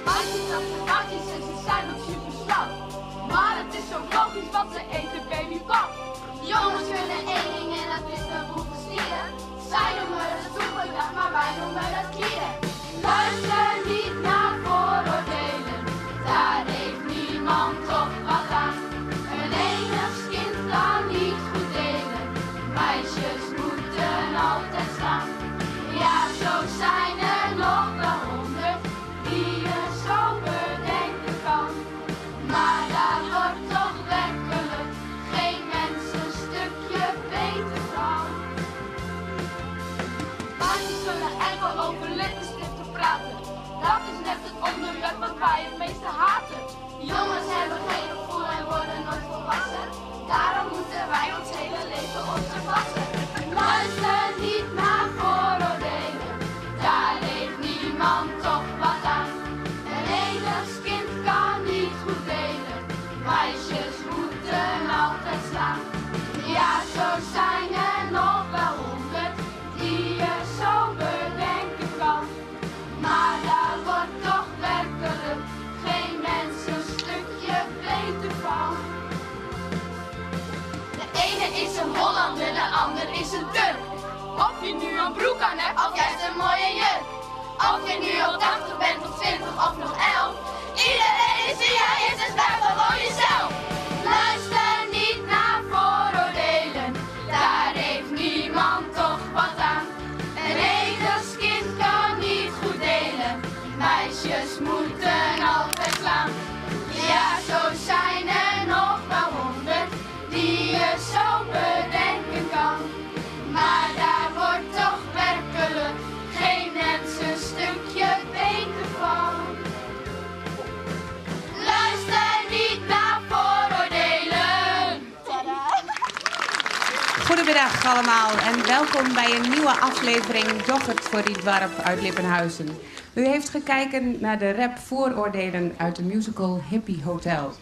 Meisjes trappen gaatjes en ze zijn ook super slap. Maar het is ook logisch, want ze eten babypap. Jongens kunnen één ding en dat is de boel versieren. Zij noemen het toegedacht, maar wij noemen dat klieren. Luister niet naar vooroordelen, daar heeft niemand toch wat aan. Een enigskind kan niet goed delen, meisjes moeten altijd slaan. Ja, zo zijn er nog wel 100 die je zo bedenken kan. Maar daar wordt toch werkelijk geen mens een stukje beter van. Meisjes zullen enkel over lippenstiften praten. Dat is net het onderwerp wat wij het meeste haten. Jongens hebben geen gevoel en worden nooit volwassen. Daarom moeten wij ons hele leven op ze passen. Luister niet naar vooroordelen, daar heeft niemand toch wat aan. Een enigskind kan niet goed delen, meisjes moeten altijd slaan. Ja, zo zijn er nog wel 100 die je zo bedenken kan. Maar daar wordt toch werkelijk geen mens een stukje beter van. De ene is een Hollander, de ander is een Turk. Of je nu een broek aan hebt, of juist een mooie jurk. Of je nu al 80 bent, of 20 of nog 11. Iedereen is wie hij is, dus blijf gewoon jezelf. Luister niet naar vooroordelen, daar heeft niemand toch wat aan. Een enigskind kan niet goed delen, meisjes moeten altijd slaan. Ja, zo zijn er nog wel 100 die je zo bedenken kan. Maar daar wordt toch werkelijk geen mens een stukje beter van. Luister niet naar vooroordelen. Goedemiddag allemaal en welkom bij een nieuwe aflevering Doch het voor die dwarp uit Lippenhuizen. U heeft gekeken naar de rap Vooroordelen uit de musical Hippie Hotel.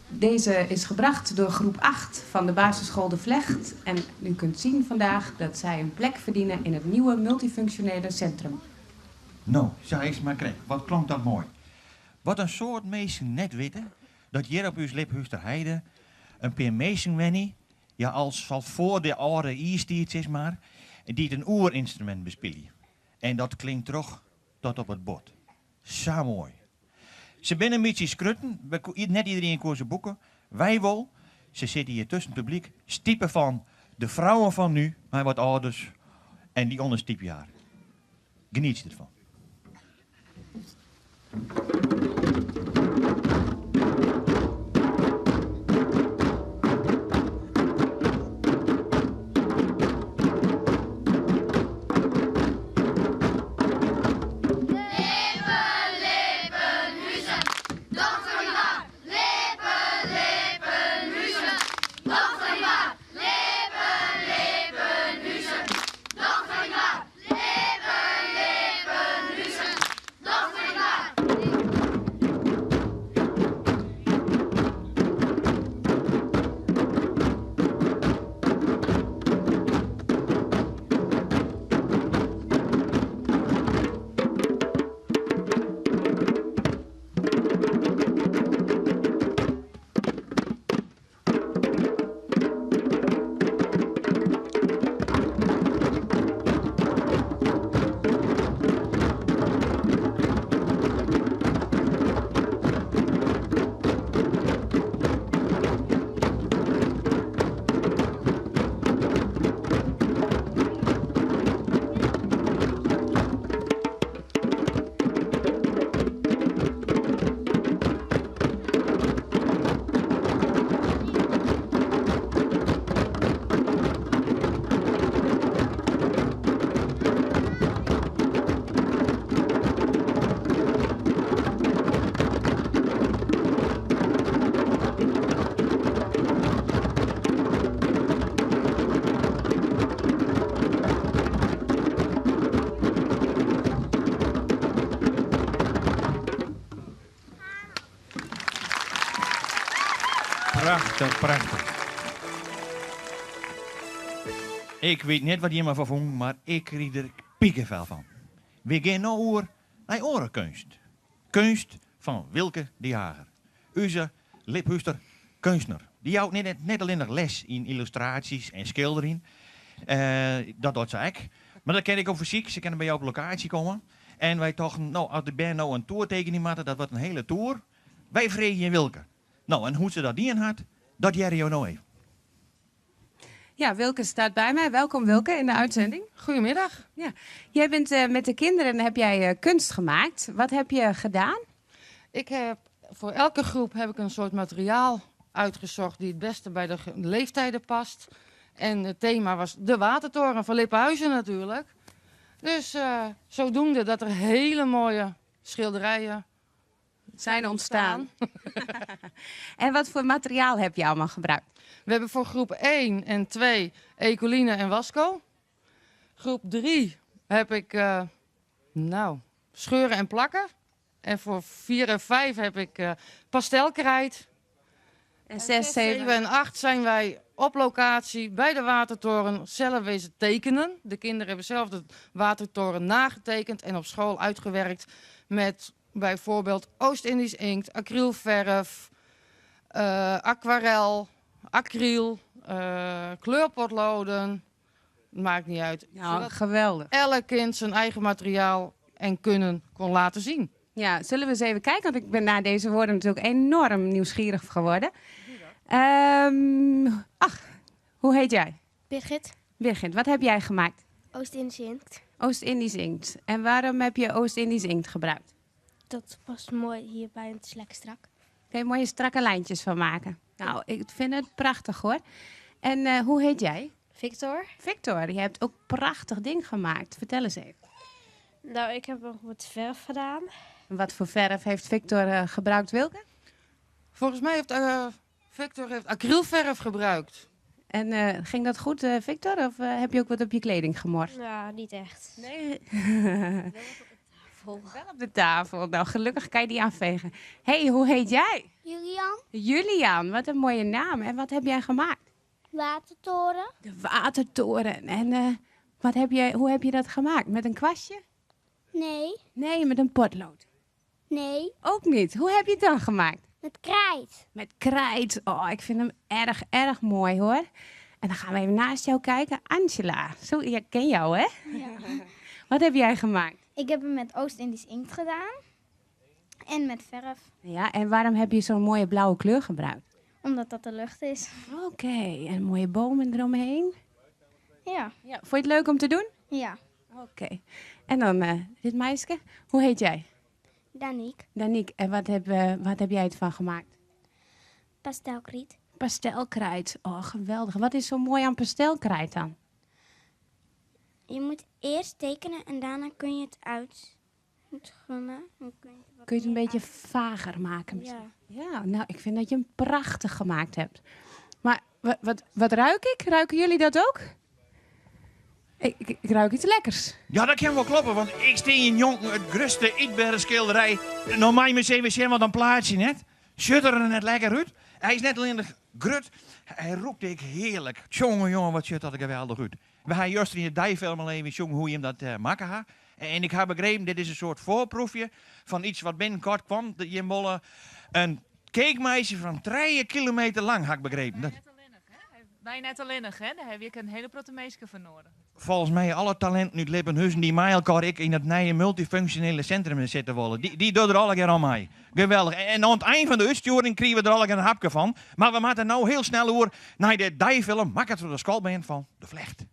Deze is gebracht door groep 8 van de basisschool De Vlecht. En u kunt zien vandaag dat zij een plek verdienen in het nieuwe multifunctionele centrum. Nou, zij is maar krek. Wat klonk dat mooi. Wat een soort meesten net weten, dat hier op uw Liphuisterheide een paar meesten wennie, ja, als van voor de oude ijstijd, zeg maar, die het een oerinstrument bespelen. En dat klinkt terug tot op het bord. Zo mooi. Ze binnen een beetje skrutten, net iedereen koos ze boeken. Wij wel, ze zitten hier tussen het publiek, stiepen van de vrouwen van nu, maar wat ouders, en die onder stiepjaar. Geniet je ervan. Prachtig, prachtig. Ik weet net wat je maar van vond, maar ik kreeg er piekenvel van. We gaan nou over naar orenkunst. Keunst fan Wilke de Jager. Uze Liphúster keunstner. Dy jout net net allinnich les yn yllustraasjes en skilderjen. Dat docht se ek. Mar dat kin ek op fersyk. Se kinne by jou op lokaasje komme. En wy tochten, no, as de bern no in toer tekenje moatte, dat wurdt in hele toer. Wy freegje Wilke. No, en hoe't se dat dien hat, dat hearre jo no even. Ja, Wilke staat bij mij. Welkom Wilke in de uitzending. Goedemiddag. Ja. Jij bent met de kinderen heb jij kunst gemaakt. Wat heb je gedaan? Ik heb voor elke groep heb ik een soort materiaal uitgezocht die het beste bij de leeftijden past. En het thema was de watertoren van Lippenhuizen natuurlijk. Dus zodoende dat er hele mooie schilderijen zijn ontstaan. En wat voor materiaal heb je allemaal gebruikt? We hebben voor groep 1 en 2 Ecoline en Wasco. Groep 3 heb ik scheuren en plakken. En voor 4 en 5 heb ik pastelkrijt. En 6, 7 7 en 8 zijn wij op locatie bij de watertoren zelf wezen tekenen. De kinderen hebben zelf de watertoren nagetekend en op school uitgewerkt met bijvoorbeeld Oost-Indisch inkt, acrylverf, aquarel, acryl, kleurpotloden. Maakt niet uit. Nou, Zodat geweldig. elk kind zijn eigen materiaal en kunnen kon laten zien. Ja, zullen we eens even kijken? Want ik ben na deze woorden natuurlijk enorm nieuwsgierig geworden. Ach, hoe heet jij? Birgit. Birgit, wat heb jij gemaakt? Oost-Indisch inkt. Oost-Indisch inkt. En waarom heb je Oost-Indisch inkt gebruikt? Dat past mooi hierbij en het is lekker strak. Kun je mooie strakke lijntjes van maken. Nou, ik vind het prachtig hoor. En hoe heet jij? Victor. Victor, je hebt ook prachtig ding gemaakt. Vertel eens even. Nou, ik heb nog wat verf gedaan. En wat voor verf heeft Victor gebruikt, Wilke? Volgens mij heeft Victor acrylverf gebruikt. En ging dat goed, Victor? Of heb je ook wat op je kleding gemorst? Nou, niet echt. Nee. Wel op de tafel. Wel op de tafel. Nou, gelukkig kan je die aanvegen. Hé, hoe heet jij? Julian. Julian, wat een mooie naam. En wat heb jij gemaakt? Watertoren. De watertoren. En hoe heb je dat gemaakt? Met een kwastje? Nee. Nee, met een potlood. Nee. Ook niet. Hoe heb je het dan gemaakt? Met krijt. Met krijt. Oh, ik vind hem erg, erg mooi hoor. En dan gaan we even naast jou kijken. Angela. Zo, ik ken jou hè? Ja. Wat heb jij gemaakt? Ik heb hem met Oost-Indisch inkt gedaan. En met verf. Ja, en waarom heb je zo'n mooie blauwe kleur gebruikt? Omdat dat de lucht is. Oké, en mooie bomen eromheen. Ja. Ja. Vond je het leuk om te doen? Ja. Oké. En dan dit meisje. Hoe heet jij? Danique. Danique, en wat heb jij het van gemaakt? Pastelkrijt. Pastelkrijt. Oh, geweldig. Wat is zo mooi aan pastelkrijt dan? Je moet eerst tekenen en daarna kun je het uitgummen. Dan kun je het wat Kun je het een meer beetje uit- vager maken misschien? Ja. Ja, nou, ik vind dat je hem prachtig gemaakt hebt. Maar wat ruik ik? Ruiken jullie dat ook? Ik ruik iets lekkers. Ja, dat kan wel kloppen, want ik steen in Jonken het grootste eetbare schilderij. Nou, mij maar eens even zien wat een plaatje net. Schutter er net lekker uit. Hij is net alleen de grut. Hij roept ik heerlijk. Tjonge, jongen, wat zit dat er geweldig uit. We gaan juist in de dijfilm al even jongen hoe je hem dat maken gaat. En ik heb begrepen, dit is een soort voorproefje van iets wat binnenkort kwam. Dat je molle een cakemeisje van 3 kilometer lang, had ik begrepen. Dat Wij net alleenig, hè? Daar heb ik een hele grote meisje van nodig. Volgens mij alle talenten uit Lippenhuizen die mij elkaar ik in dat nieuwe multifunctionele centrum zitten willen. Die doen er alle keer aan mij. Geweldig. En aan het eind van de uitsturing kregen we er alle keer een hapje van. Maar we moeten nou heel snel over naar de dijfilm Maak het voor de schoolband van De Vlecht.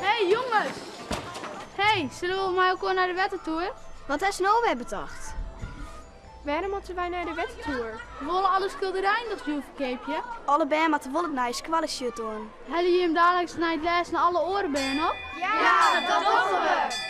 Hey jongens! Hey, zullen we maar ook naar de wettentour? Wat is nou weer bedacht? Waarom moeten wij naar de wettentour? We willen alle schilderijen dat juvekeepje. Alle ben maar te wollen naar je squallen doen. Hebben jullie hem dadelijk naar het les naar alle oren ben op? Ja, dat doen we!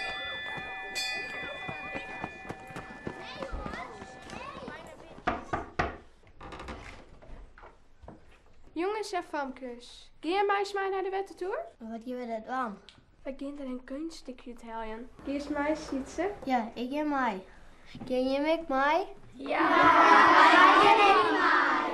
Jongens en famkes, ga jij mij eens naar de wettentour? Wat je dat dan? Wij gaan er een kunststukje te halen. Eerst mij, Sietse. Ja, ik en mij. Ken je mij? Ja, ik mij.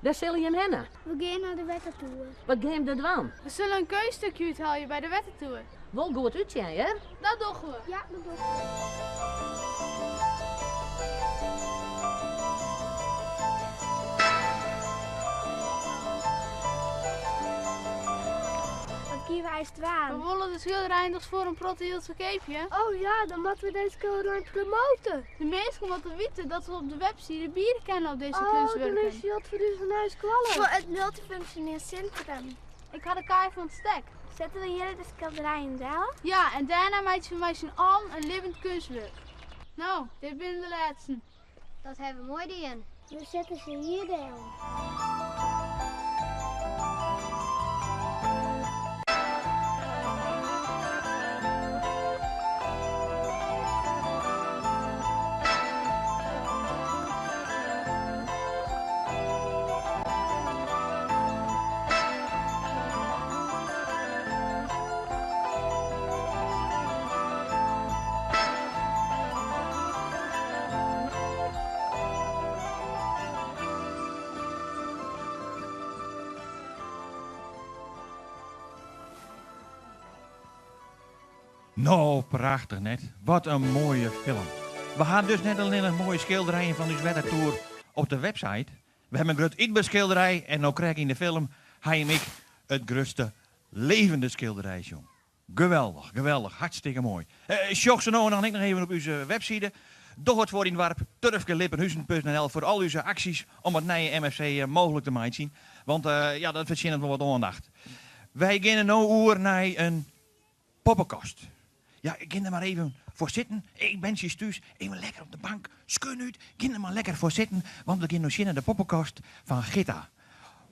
Wêr sille jim hinne? We gean nei de wettertoer. Wat gean jim dêr dwaan? We sille in keunststikje úthelje by de wettertoer. Wol goed útsjen, hear. Dat dogge we. Ja, dat dogge we. Wat gean we eins dwaan? We wolle de skilderijen dochs foar in protte jild ferkeapje? Oh ja, dan moatte we dizze skilderijen promote. De minsken moatte witte dat se op de webside biede kinne op dizze Oh, keunstwurken. dan is jild foar ús nije skoalle. Foar it multifunksjoneel sintrum. Ik ha de kaai fan it stek. Sette we hjir de skilderijen del? Ja, en dêrnei meitsje we mei syn allen in libbend keunstwurk. No, dit binne de lêsten. Dat hawwe we moai dien. We sette se hjir del. No, prachtich net. Wat in moaie film. We ha dus net allinnich moaie skilderijen fan ús wettertoer op de website. We hawwe in grut ytber skilderij en no krekt yn de film ha jim ek it grutste levende skilderij sjoen. Geweldich, geweldich, hartstikke moai. Sjoch se no en dan ek noch even op ús webside. Doch it foar dyn doarp, turfkelippenhuzen.nl foar al ús aksjes om it nije MFC mooglik te meitsjen. Want ja, dat fertsjinnet wol wat oandacht. Wy geane no oer nei in poppekast. Ja, ik gean der mar even foar sitten. Ik ben tsjins thús, even lekker op de bank, skun út. Gean der mar lekker foar sitten, want we gean no sjen nei de poppekast fan Gitta.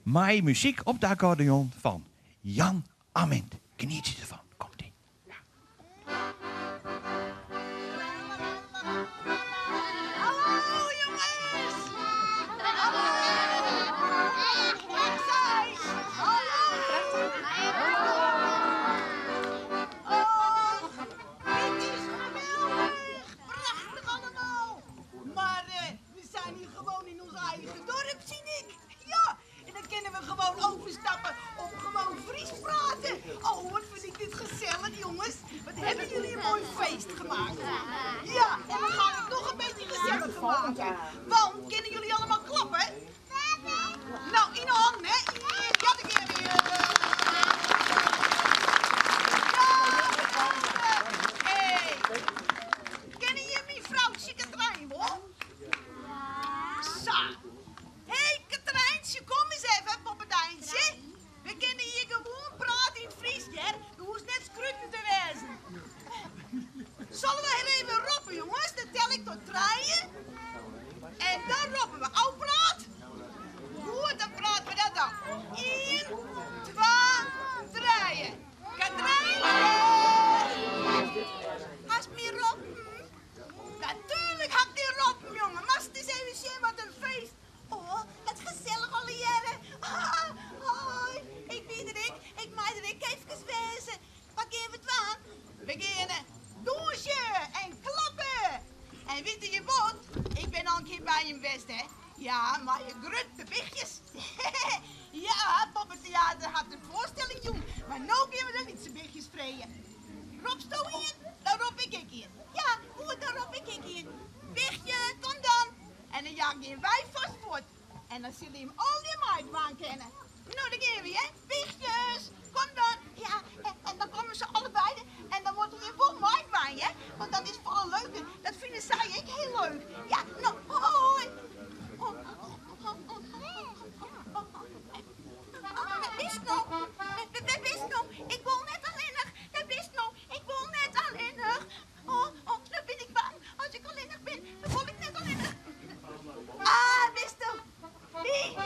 Mei muzyk op de akkordeon fan Jan Amint. Genietsje derfan. Komt-ie. Ja. Hallo jongens! Hallo! Hallo! Och, dit is geweldig! Prachtig allemaal! Maar eh, we zijn hier gewoon in ons eigen dorp, zie ik. Ja, en dan kunnen we gewoon overstappen op gewoon Fries praten. Oh, wat vind ik dit gezellig, jongens. Wat hebben jullie een mooi feest gemaakt. Ja, en we gaan het nog een beetje gezelliger maken. Want, kennen jullie allemaal klappen? Nou, in de handen, hè? Ja, dan kennen we weer. Hey. Kennen jullie mijn vrouwtje Katrijn wel? Zo. Hé, hey, Katrijntje, kom eens even, poppendijntje. We kunnen hier gewoon praten in het Fries, hè? Je hoeft net skruten te wezen. Zullen we hier even roepen, jongens? Dan tel ik tot drieën. En dan roepen we. Au, praat. Goed, dan praten we dat dan. 1, 2, 3. Katrijntje! Hast me roepen? Natuurlijk had ik die roepen, jongen. Maar het eens even zien wat een feest. Oh, wat gezellig alle jaren. Ah, hoi, ik ben er ik. Ik mag er ik even wezen. Wat gaan we doen? We gaan douchen en klappen. En weet je wat? Ik ben al een keer bij hem geweest, hè. Ja, maar je grote bichtjes. ja, Poppentheater had een voorstelling, jong. Maar nu gaan we de lietse bichtjes vreden. Roepst u in? Dan roep ik ik in. Ja, goed, dan roep ik ik in. Bichtje, kom dan. En dan jaag je wij vast voort. En dan zullen hem al die meid kennen. Nou, dan gaan we, hè. Bichtjes, kom dan. Ja, en, dan komen ze allebei. En dan wordt er weer vol meid hè. Want dat is vooral leuk. Dat vinden zij ook heel leuk. Ja, nou, hoi. Oh, oh, oh, oh, oh, oh. Wat is nou? Wat is nou? Ik wil net alleenig. Dat is nou. Ik wil net alleenig. Oh, oh, dan ben ik bang. Als ik alleenig ben, dan voel ik net alleenig. Ah, wist u? Wie?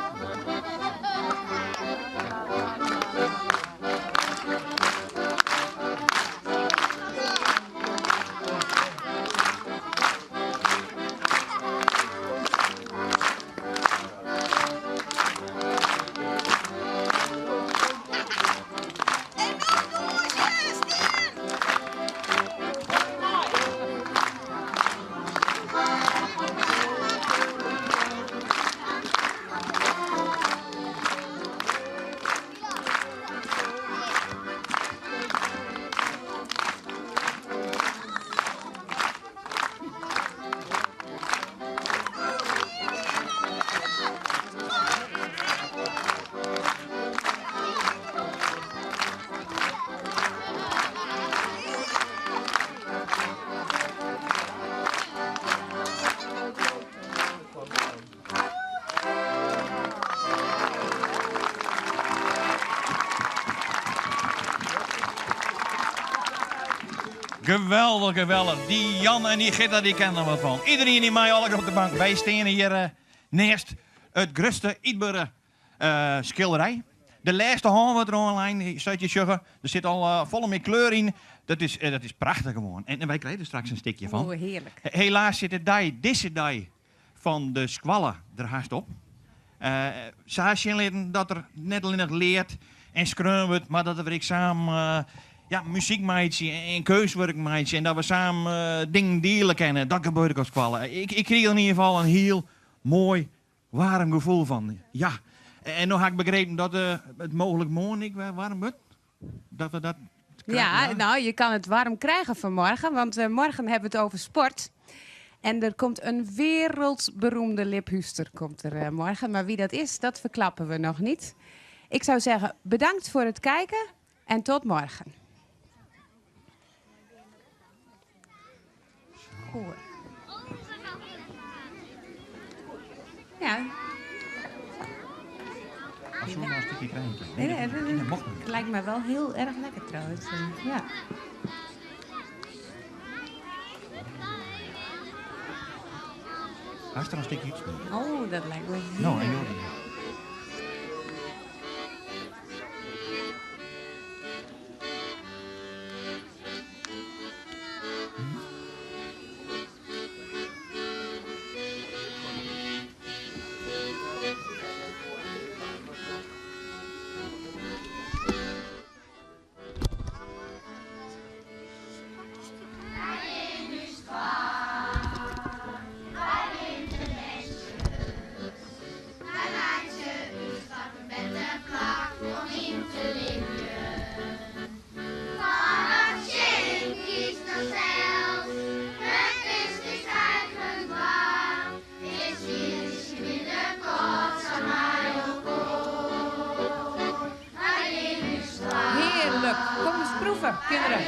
Ja! Geweldich, geweldich. Dy Jan en dy Gitta dy kenne der wat fan. Iederien dy mei allegear op de bank. Wy steane hjir eh, neist it grutste ytbere eh, skilderij. De lêste hân wurdt der oanlein, sa't je sjogge. Der sit al eh, folle mear kleur yn. Dat is, dat is prachtich gewoan. En wy krije der straks in stikje fan. Oh, hearlik. Helaas sit de dei, dizze dei fan de skoalle der hast op. Se ha sjen litten dat der net allinnich leard en skreaun wurdt, mar dat we ek samen ja, muzyk meitsje en keunstwurk meitsje en dat we samen dingen diele kinne. Dat gebeurt ek op skoalle. Ik, ik krige der yn ieder gefal in hiel moai, waarm gefoel fan. Ja, en no ha ik begrepen dat it mooglik moarn ek wer waarm wurdt. Dat we dat Ja, nou, je kan het warm krijgen vanmorgen, want morgen hebben we het over sport. En er komt een wereldberoemde Liphúster komt er, morgen. Maar wie dat is, dat verklappen we nog niet. Ik zou zeggen, bedankt voor het kijken en tot morgen. Goed. Ja. Als we nog een stukje krijgen. Nee, Nee, nee, dat, dat- dat mocht niet. Het lijkt me wel heel erg lekker trouwens. Ja. Hast er een stukje iets? Oh, dat lijkt me heel Nou, en Jordi. Heerlijk. Kom eens proeven, kinderen.